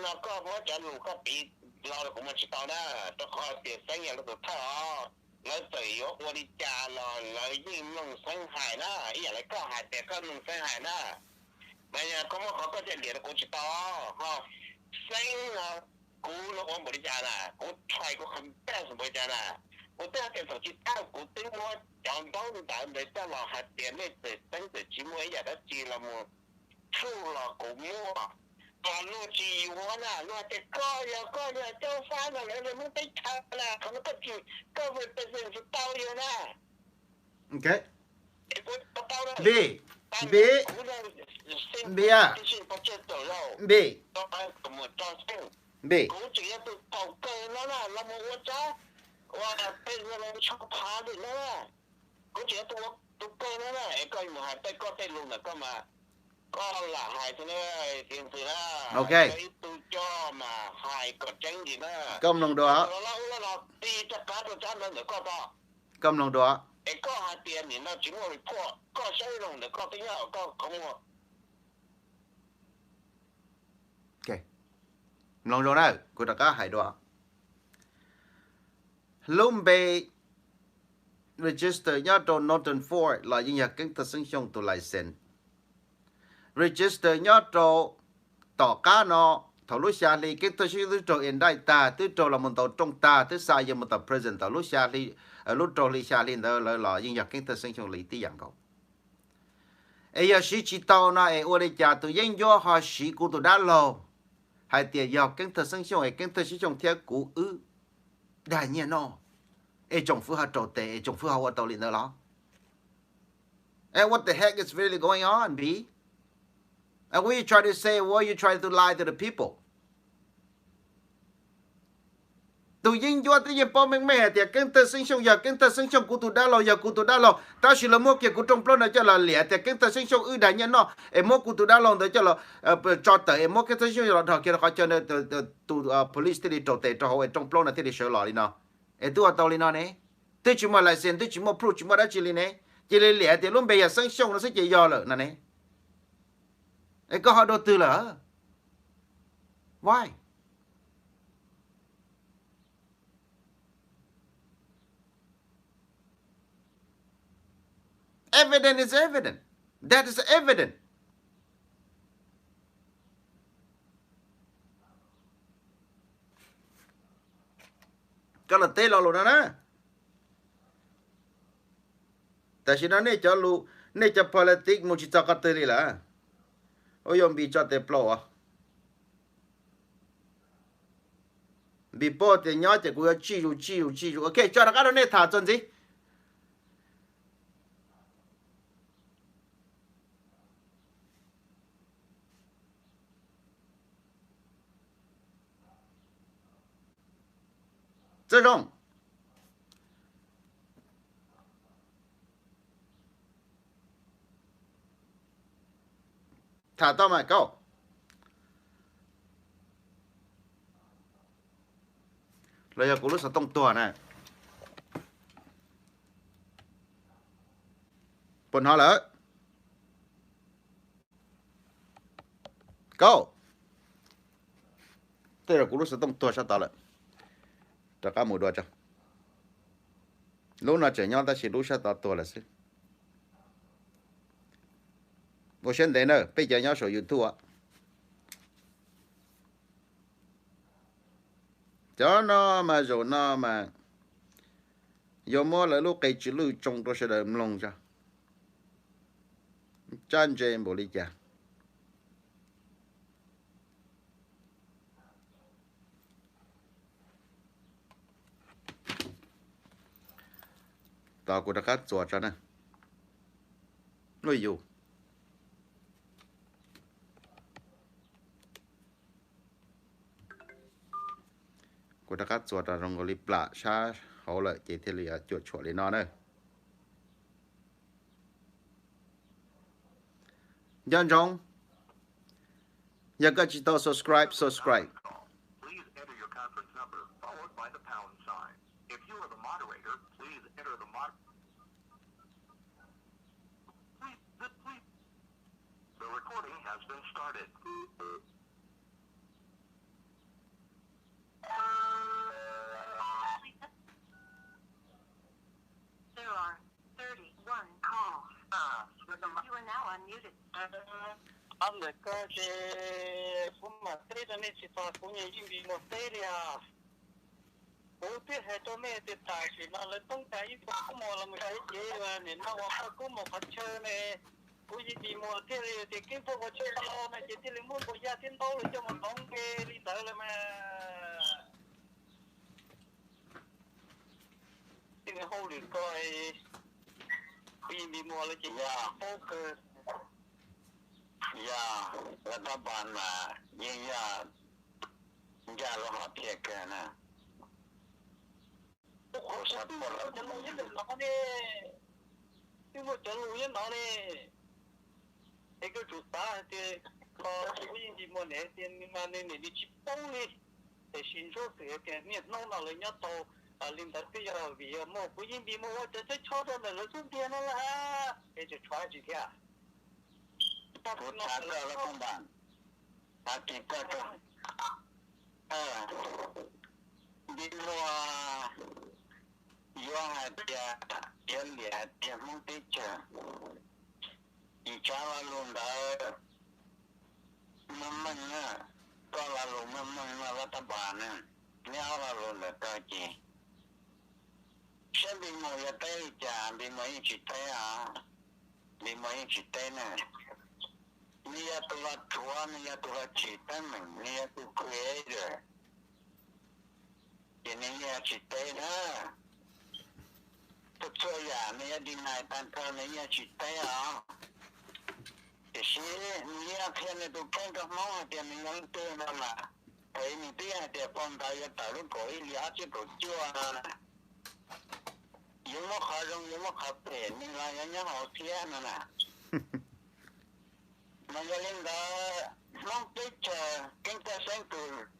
no koj muab cov lus koj piv los rau kuv mas tsis tau na, rau qhov tias Xeeb yog lawv tus thawj os. Lawv txawm yuav ua li cas los lawv yeej mloog Xeeb hais na, ib yam li koj hais tias koj mloog Xeeb hais na. Mas yog koj muab qhov koj coj liam rau kuv tsis tau ho. Xeeb no, kuv no ua npaum li cas na, kuv try kuv qhov best npaum li cas na. Kuv twb hais tias thaum chiv thawj kuv twb muab cov ntaub ntawv ntawd coj los hais tias nej txawm Xeeb txawm tsis muaj ib yam dab tsi los mus proof los kuv muaj. Koj luag tsis yuav na, luag tias koj yog koj yog Cauj Fab no lawv muab teb chaws na, qhov no koj tsis, koj represent tsis tau yog na. Npis, Npis, Npis, Npis, Npis, kuv tseem yog tus thaum kawg no na los mus ua tsab, ua president tshaj phav li no na. Kuv tseem yog tus, tus kawg no na, es koj mus hais tej koj tej lus ntawm koj mas koj lam hais xwb na, tias ntxim na, ib tug coj mas hais kom tseeb ntsis na. Koj mloog dua, los ua los tig rov qab rau tsab ntawv ntawm koj tod. Koj mloog dua. Es koj hais tias nim no tsis muaj report, koj saib zoo ntawm koj twb nyob koj qhov muag. Mloog zoo na, kuv rov qab hais dua. Lub npe register nyob rau Norton Ford los yeej yog Keeb Thawj Xeeb Xyooj tus license. Register nyob rau tom qab no, thaum lub xya hli Keeb Thawj Xeeb Xyooj twb raug indict tag, twb raug los mus ntaus rooj tag, twb xa yawg mus tom prison thaum lub xya hli, lub rau hli xya hli ntawd lawm los yeej yog Keeb Thawj Xeeb Xyooj li tib yam nkaus. Es yog siv tsis tau no es ua li cas tus yeeb ncuab ho siv kuv tus dab laug hais tias yog Keeb Thawj Xeeb Xyooj es Keeb Thawj Xeeb Xyooj thiab kuv wb dag nyiaj noj, es tsoom fwv ho raug tes, es tsoom fwv ho ua tau li ntawd los? And what the heck is really going on, B? And what you try to say, what you try to lie to the people? Tus yeeb ncuab twb yeej paub meej meej hais tias Keeb Thawj Xeeb Xyooj yog Keeb Thawj Xeeb Xyooj, kuv tus dab laug yog kuv tus dab laug, tab sis lawv muab kiag kuv rooj plaub ntawd coj los liam tias Keeb Thawj Xeeb Xyooj wb dag nyiaj noj, es muab kuv tus dab laug ntawd coj los tso tawm, es muab Keeb Thawj Xeeb Xyooj los dhos kiag rau qhov chaw, tus police thiaj li raug tes rau hauv es rooj plaub no thiaj li sawv los li no. Es twb ua tau li no ne, twb tsis muaj license, twb tsis muaj proof, tsis muaj dab tsi li ne, cia li liam tias lub npe yog Xeeb Xyooj no xwb ces yog lawm no ne. Es koj ho dua twg lawm? Why? Evidence is evidence. That is evidence. Koj los teb lo lus no na. Tam sim no nej cov lus, nej cov politics mus tsis txog qhov twg li lawm. Ua yuav Npis tso tes plaub os. Npis paub tias nyob ces kuv yuav tsij zus tsij zus tsij zus. Ok, tso rov qab rau nej tham txuas ntxiv. Txawj zoo. Tham tau mas Kauj? Los yog kuv lub xov tooj tuag na? Puas hnov lawm? Kauj, tej zaum kuv lub xov tooj tuag sab tod lawm. Rov qab mus dua tso. Lub no tseem nyob tab sis lub sab tod tuag lawm xwb. Ua siab ntev na peb cov nyob saum YouTube. Cov no mas zaum no mas yuav muab lawv lub qe tsw lwj tsoo rau sawv daws mloog tso. Tsab ntse npaum li cas. Tos kuv rov qab txuas tso na. Ua yus. Kuv rov qab txuas rau zoo nkaus li plam sab hauv lawm ces thiaj li cuam tshuam li no na. Nco ntsoov, yog koj tsis tau subscribe, subscribe. Ntawm koj ces kuv mam teb rau nej tsis tas, kuv niag Yeej Npis Muas teb li os. Kuv twb hais rau nej tias tam sim no lawv toob kas ib tug kub mos los mus txog ib cev, nim no uas koj kub mos qhov chaw ne, kuv Yeej Npis Muas thiaj li tias keeb tuaj qhov chaw no no ces thiaj li muab npua yaj thiab ntaub los coj mus toov npe li ntawd lawm mas. Tej niag hauj lwm ko, kuv Yeej Npis Muas lawv ces yog paub kawg, yog lawv tab pas mas yeej yog ncaj lub hom phiaj kawg na. Kuv xav pom lawv cov lus nyob ntawm no ne, twb muaj cov lus nyob no ne. Es koj tsum xav hais tias, o, kuv Yeej Npis Muas niam tias nws mas nws niam nws tsis paub li. Tiam sis ntsuab xwm tias niaj hnub no lawv nyob tau li ntawd twb yog vim yog muaj kuv Yeej Npis Muas ua cov teb chob rau ntawm lawv xub ntiag no lawm. Es tseem tshuav tsis thiab? Kuv xav koj lub koom npas, xav kis koj rau. Npis Muas yuav hais tias, yuav liam hais tias Hmoob teb chaws, ib tsab lo lus ntawd meej meej na, koj lo lus meej meej no lawv tab pas na, neb ob lo lus ntawm koj ces saib Npis Muas yuav teb li cas, Npis Muas yeej tsis teb os, Npis Muas yeej tsis teb na. Nws yog tus los rhuav, nws yog tus los tsim teeb meem, nws yog tus creator, ces nws yeej tsis teb na. Txhua txhua yam nws yuav deny tag nrho, nws yeej tsis teb os. Tiam sis nws yeej qhia nws tus kheej rau Hmoob hais tias nws yog leej twg no mas, thaum nws twb hais tias phau ntawv yuav tawm lub kaum ib hlis ob txhiab kaum cuaj no na, yuav muab qhov zoo yuav muab qhov phem nws los yuav nyob hauv thiab no na. Mas yog li ntawd Hmoob teb chaws Keeb Thaj Xeeb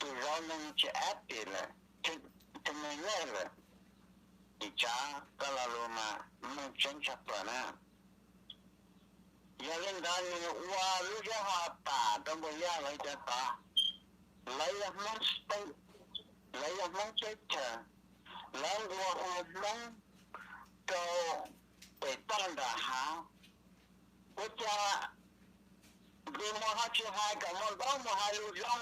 tus zauv neeg tsis active lawm, tsis neeg nej lawm, ib tsab koj lo lus mas meej tseeb tshaj plaws na. Yog li ntawd nws ua lub zeb ho tam rau npua yaj lawv cov tod. Lawv yog Hmoob State, lawv yog Hmoob teb chaws, lawv nqua hu Hmoob rau pem toj nram hav. Ua cas Npis Muas ho tsis hais kom Muas Ntaub mus hais lus zoo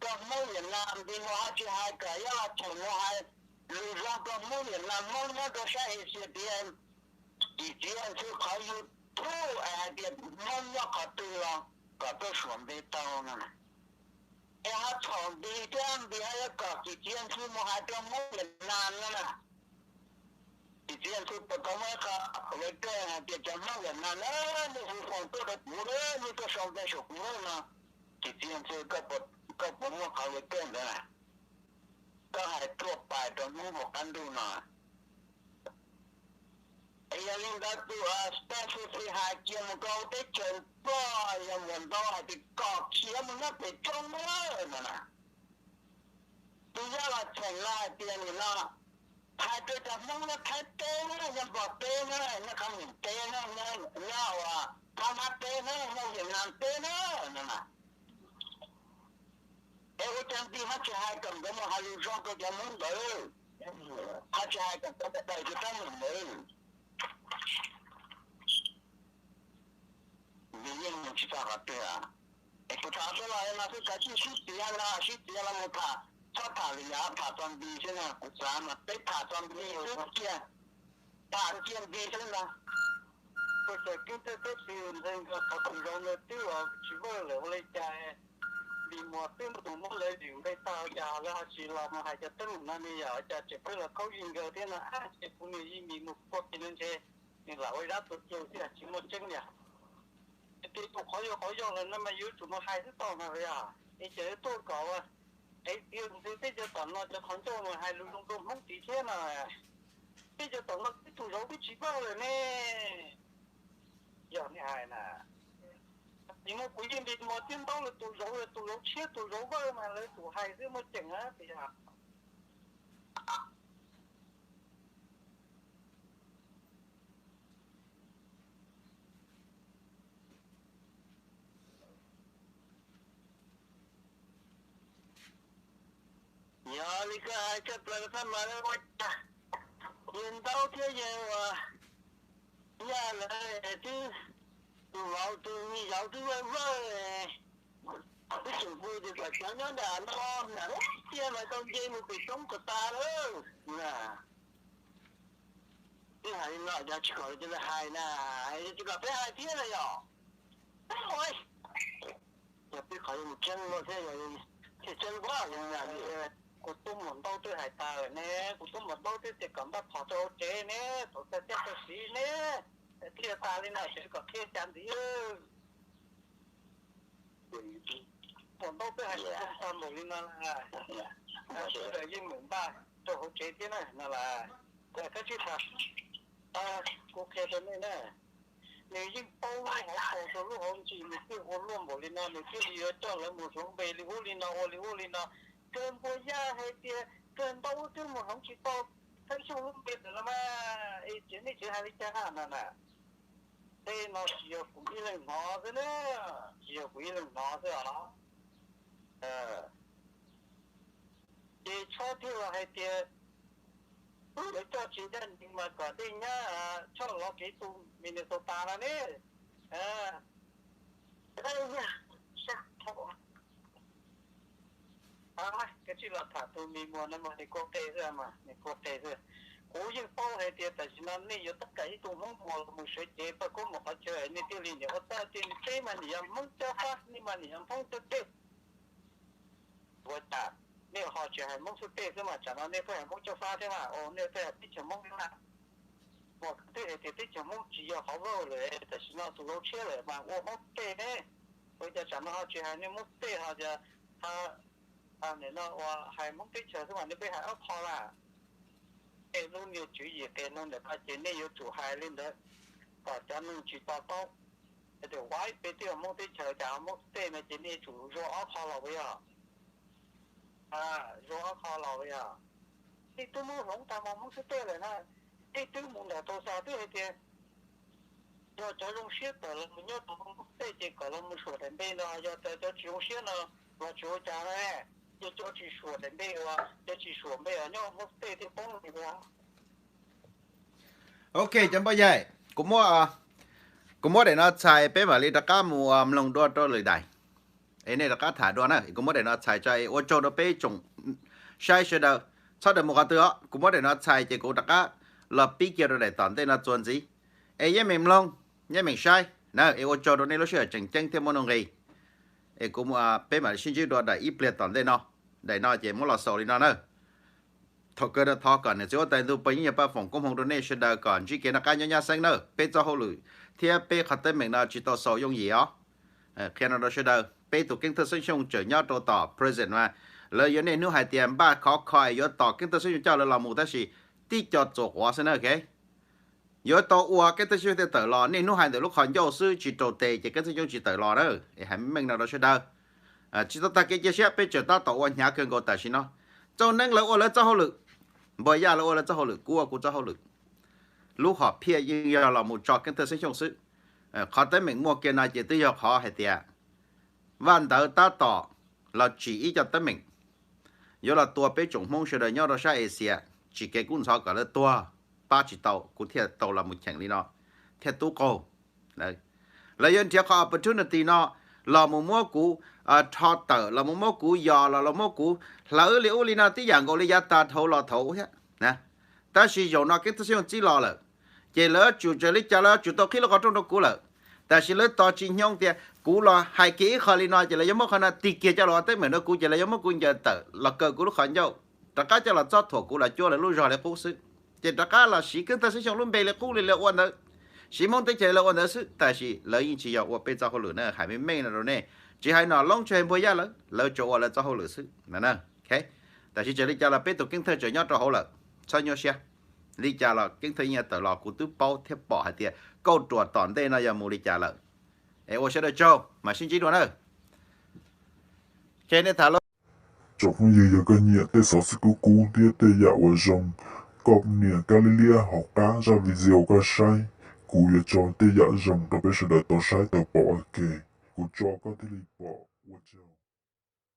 rau Hmoob Vietnam, Npis Muas ho tsis hais kom Yaj Laj Cheem mus hais lus zoo rau Hmoob Vietnam, Hmoob nyob rau sab Asia tias Kim Txiv Ntxhw qhov YouTube es hais tias Hmoob nyob qhov twg los kom tuaj suam npe tau no na. Es ho thaum Npis thiab Npis ho yuav kom Kim Txiv Ntxhw mus hais rau Hmoob Vietnam no na. Kim Txiv Ntxhw puas tau muaj ib qho ua kawg hais tias cov Hmoob Vietnam na, nej hu foos tuaj rau kuv, nej tuaj sau npe saum kuv no. Kim Txiv Ntxhw, koj puas muaj qhov ua kawg ntawd na? Koj hais ruaj pais rau Hmoob hauv qab ntuj no. Es yog li ntawd tus Specific hais kiag mus rau teb chaws Nplog, yog Muas Ntaub hais tias kom khiav mus nyob pem roob lawm no na. Tus Yaj Laj Cheem no hais tias nim no hais rau cov Hmoob nyob Thaib teb na, nyob Nplog teb na, nyob Qhab Meem teb na, nyob uas Phab Mab teb na, nyob Vietnam teb na no na. Es ua cas Npis ho tsis hais kom nkawd mus hais lus zoo rau cov Hmoob ntawd, ho tsis hais kom nkawd daws cov teeb meem ntawd? Npis yeej mus tsis txog qhov twg. Es kuv tham xwb los no xwb, kav tsij sib txiav no, sib txiav los mus tham, txhob tham lwm yam, tham txog Npis xwb no. Kuv xav mas peb tham txog Npis xwb kiag, tham kiag Npis xwb ntag. Ua cas Keeb Thaj Xeeb tus ntxhais ntawd qhov tus zauv ntawd twb tsis vawj lawm ua li cas Npis Muas twb mus muab lawv zwm npe tag cas lawv ho tsis los mus hais cov teeb meem no ne yom, cas tseem pheej los khaub zig nkawd thiab no. Ab, ces kuv niam Yeej Npis Muas kua pes no ntshe nws lam ua zab tua ceg xwb, tsis muaj tseeb li. Ces tus qhov yog qhov yog lawm no mas yuav tsum mus hais xwb tau no yom. Es ces tuaj kom es Txiv Ntxhw tej cov tom no cov qhov ncauj mus hais lus zoo rau Hmoob tid thiab no. Tej cov tom no twb tus zauv twb tsis vawj lawm ne. Yog nej hais na, nim no kuv yeej nti mus tib ntaub lawv tus zauv, lawv tus zauv tshiab tus zauv vawj mas lawv tus hais xwb muaj ceem na tias. Yog li koj hais tshaj plaws, koj mas ua cas yawg Ntaub thiab yawg uas Yaj lawv twb Tus vauv tus me vauv twb vawj vawj, twb tseem pw tias kom cov nyob nram no, nram tiaj mas tau nce mus pem roob kom tas lawm. Twb hais li no yog tsis kom lawv hais na, tsis kom peb hais thiab na yom. Yog peb qhov yuav mus tseeb no thiab, thiaj tseeb koj. Kuv tub muam ntaub twb hais tas lawm ne, kuv tub muam ntaub twb tias kom npaj phom rau hauv tsev ne, thaum tag teb tag siv ne, qhia tas li no xwb kom qhia cas ntxiv. Muam ntaub twb hais tag npaum li no lawm, sawv daws yeej meem npaj rau hauv tsev thiab na no lawm. Koj tsis tham, kuv qhia rau nej na, nws yeej paub lub hauv paus rau lub hauv ntsis, nws thiaj ua luaj npaum li no, nws thiaj li yuav coj lawv mus hloov npe li ub li no ua li ub li no. Kawg npua yaj hais tias kawg ntaub twb mus hloov tsis tau Thaib Xyooj lub npe lawm los mas, es tsev nej tsev hais li cas na na. Tej no tsis yog kuv ib leeg hnov xwb na, tsis yog kuv ib leeg hnov xwb os. Ces Tshoj thiaj los hais tias, lawv coj tsis ncaj ncees mas kom dej nyab Tshoj los kev tu Minnesota no ne. Koj tsis los tham tus me muam no mas nws kua qe xwb mas, nws kua qe xwb. Kuv yeej paub hais tias tam sim no nej yuav tab kaum ib tug Hmoob muas los mus sawv cev paj koob mus qhov chaw, nej thiaj li niam ua txaj tias peb mas niam yog Hmoob cob fab, nej mas niam yog Hmoob cob tej. Ua cas nej ho tsis hais Hmoob xub tej xwb mas, tsam no nej pheej hais Hmoob cob fab thiab mas, nej pheej hais teb chaws Hmoob thiab mas. Muam twb hais tias teb chaws Hmoob tsis yog qhov vaug lawm, tam sim no tus laus tshiab lawm mas ua Hmoob tej ne. Ua cas tsam no ho tsis hais nej Hmoob tej ho tias, nim no uas hais Hmoob teb chaws xwb mas nej pheej hais ob qho lawm. Nej lub niag tswv yim qias nug ntawm ko ces nej yuav tsum hais li ntawd kom cov neeg tsis to taub. Tias ua peb twb yog Hmoob teb chaws cas ho Hmoob xub tej no ces nej yuav tsum zua ob qho los puas yog? Zua ob qho los puas yog? Nej twb muab hloov tag mus Hmoob xub tej lawm na. Nej twb mus ntawm Tulsa twb hais tias yog cov zoo siab tawm los mus nyob rau Hmoob xub tej ces kom los mus suam daim npe no, yog cov tsis zoo siab no los tsis ua cas na. Yog cov tsis suam daim npe uas, cov tsis suam npe uas nyob Hmoob xub tej thiaj poob li ua. Ok cov npoj yaig, kuv muab, kuv muab daim no txhais peb mam li rov qab mus mloog dua rau lwm daim. Es nej rov qab tham dua na, kuv muab daim no txhais tso es ua tsaug rau peb tsoom saib sawv daws. Txhob daws mus qhov twg os, kuv muab daim no txhais ces kuv rov qab los pib kiag rau daim tom ntej no txuas ntxiv. Es yeej meem mloog, yeej meem saib na, es ua tsaug rau nej lub sij hawm tseem ceeb thiab muaj nuj nqis. Es kuv, peb mam li sib ntsib dua daim ib pliag tom ntej no. Daim no ces muab los xaus li no na. Thaum kawg no thov kom niam txiv huab tais ntuj pog yeej yog pab foom koob hmoov rau nej sawv daws kom ntsib kev noj qab nyob nyab xeeb na, peb txoj hauj lwm thiab peb qhov teeb meem no tsis tau xaus yooj yim os. Qhia no rau sawv daws, peb tus Keeb Thawj Xeeb Xyooj tseem nyob rau tom prison mas, lawv yuav niaj hnub hais tias npaj khov kho es yuav tos Keeb Thawj Xeeb Xyooj coj lawv los mus tab sis tib co txuas quav xwb na. Yuav tau ua Keeb Thawj Xeeb Xyooj thiaj tawm los, niaj hnub hais ntawm lub qhov ncauj xwb tsis raug tes ces Keeb Thawj Xeeb Xyooj tsis tawm los na. Es hais meej no rau sawv daws, tsis tau tag kev cia siab, peb tseem tab tom ua hnyav kawg nkaus tam sim no. Txoj neeb lawv ua lawv txoj hauj lwm, npog yaj lawv ua lawv txoj hauj lwm, kuv ua kuv txoj hauj lwm. Lub hom phiaj yeej yog los mus tso Keeb Thawj Xeeb Xyooj xwb. Qhov teeb meem muaj kiag no ces twb yog qhov hais tias vaj ntawd tab tom los tsim ib co teeb meem yuav los tua peb tsoom Hmoob sawv daws nyob rau sab Asia, tsim kev kub ntxhov kom lawv tuag, pab tsis tau, kuv thiaj tau los mus cheem li no, thiaj tub qaug. Lawv yuav nrhiav qhov opportunity no los mus muab kuv rho tawm, los mus muab kuv yos los, los muab kuv hlawv li ub li no tib yam nkaus li yav tas dhau los thaum thiab. Tab sis zaum no Keeb Thawj Xeeb Xyooj txib los lawm, ces lawv yuav tsum txawm li cas los yuav tsum tau qhib lub qhov rooj rau kuv lawm. Tab sis lawv tos tsis nyoog tias kuv los hais kiag ib qho li no ces lawv yuav muab qhov no tig kiag coj los ua teeb meem rau kuv, ces lawv yuav muab kuv ncaws tawm los kaw kuv lub qhov ncauj, rov qab coj los txob thuam kuv los cuab lawv lub zog li qub xwb. Ces rov qab los siv Keeb Thawj Xeeb Xyooj lub npe li qub li lawv ua ntawd, siv Hmoob teb chaws li lawv ua ntawd xwb, tab sis lawv yeej tsis yog ua peb txoj hauj lwm na, hais meej meej no rau nej. Tsis hais Nom Loob tsis hais npog yaj lawv, lawv tsuas ua lawv txoj hauj lwm xwb na. Tab sis txawm li cas los peb tus Keeb Thawj tseem nyob rau hauv lawm, txhob nyuaj siab. Li cas los Keeb Thawj yeej yuav tawm los, kuv twb paub thiab pom hais tias kauj ruam tom ntej no yog mus li cas lawm. Es ua sawv daws tsaug, mam sib ntsib dua na. Tsoom phooj ywg, yog koj nyiam tej xov xwm kub kub thiab tej yam uas zoo, koj nias kab liab liab hauv qab zaj video koj saib, kuv yuav tso tej yam zoo rau peb sawv daws tau saib tau pom ua ke, kuv tso koj thiaj li pom. Ua tsaug.